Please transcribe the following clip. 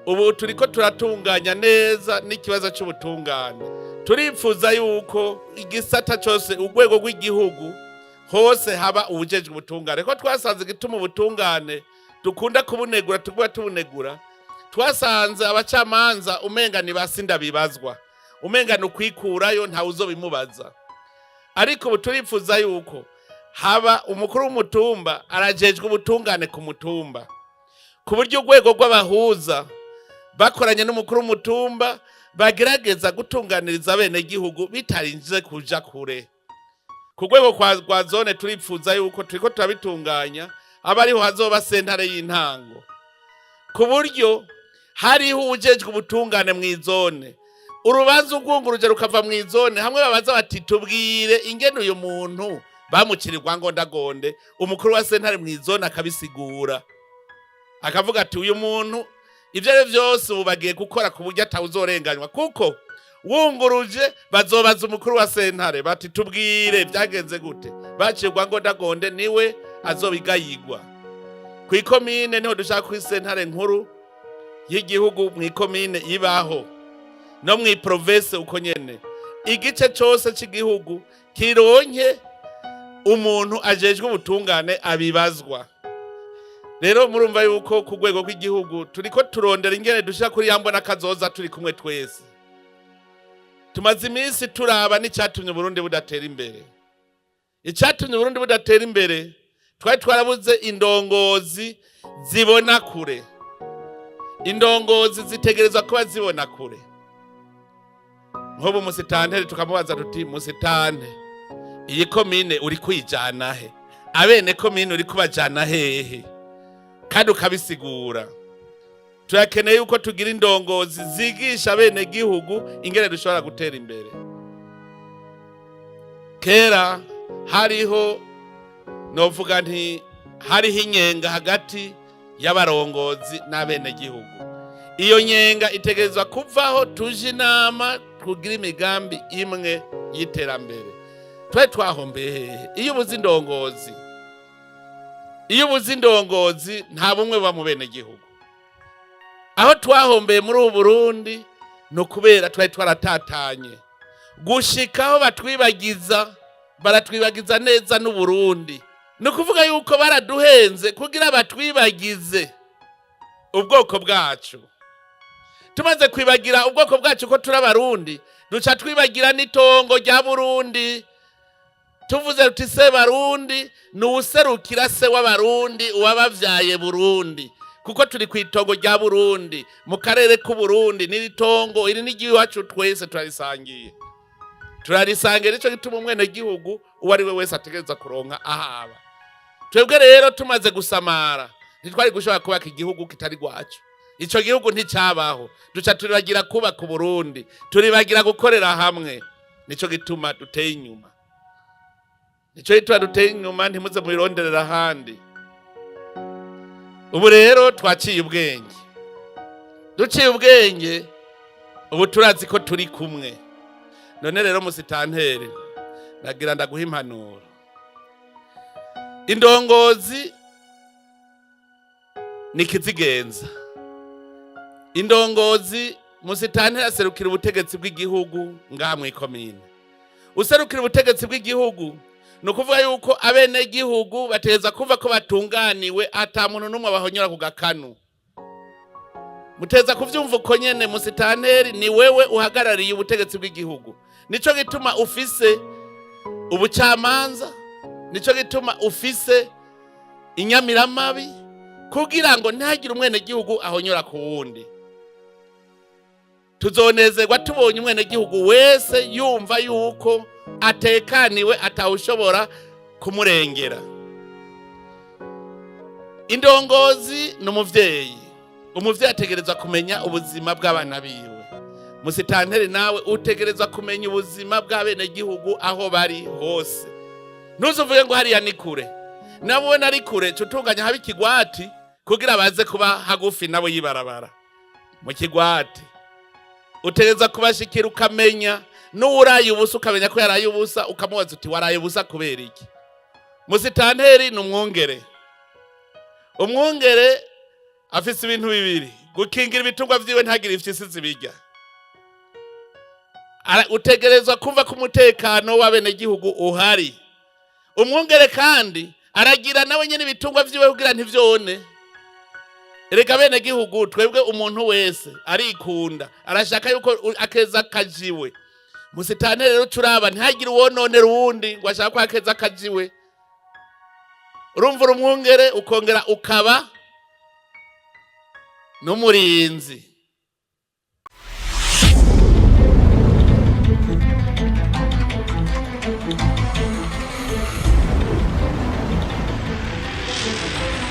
Ubu turiko turatunganya neza n'ikibazo c'ubutungane. Turipfuza yuko igisata cose, urwego rw'igihugu hose, haba uwujejwe ubutungane, ko twasanze igituma ubutungane dukunda kubunegura, tuguma tubunegura, twasanze abacamanza umenga ni ba sindabibazwa, umenga ni ukwikurayo, ntawe uzobimubaza. Ariko ubu turifuza yuko haba umukuru w'umutumba arajejwe ubutungane ku mutumba, ku buryo urwego rw'abahuza bakoranye n'umukuru w'umutumba bagerageza gutunganiriza abenegihugu bitarinze kuja kure. Ku rwego rwa zone turipfuza yuko turiko turabitunganya, aba ariho hazoba sentare y'intango, ku buryo hariho uwujejwe ubutungane mw'izone. Urubanza urwunguruje rukava mw'izone, hamwe babaza bati: "Tubwire ingene uyu muntu bamucirirwa ngondagonde", umukuru wa sentare mw'izone akabisigura, akavuga ati: "Uyu muntu ibyo ari byose ubu bagiye gukora ku buryo atawuzorenganywa", kuko wunguruje bazobaza umukuru wa sentare bati: "Tubwire byagenze gute bacirwa ngondagonde", niwe azobigayigwa. Ku ikomine niho dushaka ko isentare nkuru y'igihugu mu ikomine ibaho, no mu iprovince uko nyene, igice cose c'igihugu kironke umuntu ajejwe ubutungane abibazwa. Rero murumva yuko ku rwego rw'igihugu turiko turondera ingene dushira kuri ya mbona kazoza turi kumwe twese. Tumaze iminsi turaba n'icyatumye Uburundi budatera imbere. Icyatumye Uburundi budatera imbere, twari twarabuze indongozi zibona kure. Indongozi zitegerezwa kuba zibona kure. Nk'ubu musitanteri tukamubaza tuti: "Musitante, iyi komine uri kwijana he? Abene komine uri kubajana hehe?" Kandi ukabisigura. Turakeneye yuko tugira indongozi zigisha abene gihugu ingene dushobora gutera imbere. Kera hariho, novuga nti hariho inyenga hagati y'abarongozi n'abenegihugu. Iyo nyenga itegerezwa kuvaho, tuje inama, tugira imigambi imwe y'iterambere. Twari twahombeye hehe? Iyo ubuze indongozi, iyo ubuze indongozi, nta bumwe buba mu benegihugu. Aho twahombeye muri ubu Burundi ni ukubera twari twaratatanye gushikaho batwibagiza, baratwibagiza neza n'Uburundi. Ni ukuvuga yuko baraduhenze kugira batwibagize ubwoko bwacu. Tumaze kwibagira ubwoko bwacu ko turi Abarundi, duca twibagira n'itongo rya Burundi. Tuvuze tuti se Barundi ni uwuserukira se w'Abarundi, uwabavyaye Burundi, kuko turi ku itongo rya Burundi, mu karere k'Uburundi. N'iri tongo iri n'igiwacu, twese turarisangiye, turarisangiye. Nico gituma umwenegihugu uwo ari we wese ategereza kuronka ahaba. Twebwe rero tumaze gusamara, ntitwari gushobora kubaka igihugu kitari rwacu. Ico gihugu nticabaho. Duca turibagira kubaka Uburundi, turibagira gukorera hamwe. Nico gituma duteye inyuma, nico gituma duteye inyuma. Ntimuze mubironderera ahandi. Ubu rero twaciye ubwenge, duciye ubwenge, ubu turazi ko turi kumwe. None rero musitanteri, nagira ndaguha impanuro. Indongozi ni kizigenza. Indongozi, musitanteri aserukira ubutegetsi bw'igihugu ngaha mw'ikomine. Userukira ubutegetsi bw'igihugu, ni ukuvuga yuko abenegihugu bategereza kumva ko batunganiwe, ata muntu n'umwe abahonyora ku gakanu. Muteza kuvyumva uko nyene. Musitanteri, ni wewe uhagarariye ubutegetsi bw'igihugu. Nico gituma ufise ubucamanza, nico gituma ufise inyamiramabi, kugira ngo ntihagire umwenegihugu ahonyora ku wundi. Tuzonezerwa tubonye umwenegihugu wese yumva yuko atekaniwe, atawushobora kumurengera. Indongozi ni umuvyeyi. Umuvyeyi ategerezwa kumenya ubuzima bw'abana biwe. Musitanteri, nawe utegerezwa kumenya ubuzima bw'abenegihugu aho bari hose. Ntuzuvuge ngo hariya ni kure. Nabo ubona ari kure, ca utunganya habe ikigwati kugira baze kuba hagufi nabo yibarabara mu kigwati. Utegereza kubashikira, ukamenya n'uwuraye ubusa, ukamenya ko yaraye ubusa, ukamubaza uti: "Waraye ubusa kubera iki?" Musitanteri ni umwungere. Umwungere afise ibintu bibiri: Gukingira ibitungwa vyiwe ntagire ifyisi zibirya. Utegerezwa kumva ko umutekano w'abenegihugu uhari. Umwungere kandi aragira nawe nyene ibitungwa vyiwe kugira ntivyone. Erega abenegihugu, twebwe umuntu wese arikunda, arashaka yuko akeza kajiwe. Musitanteri rero curaba ntihagire uwononera uwundi ngo ashaka ko akeza kajiwe. Urumva, uri umwungere ukongera ukaba n'umurinzi.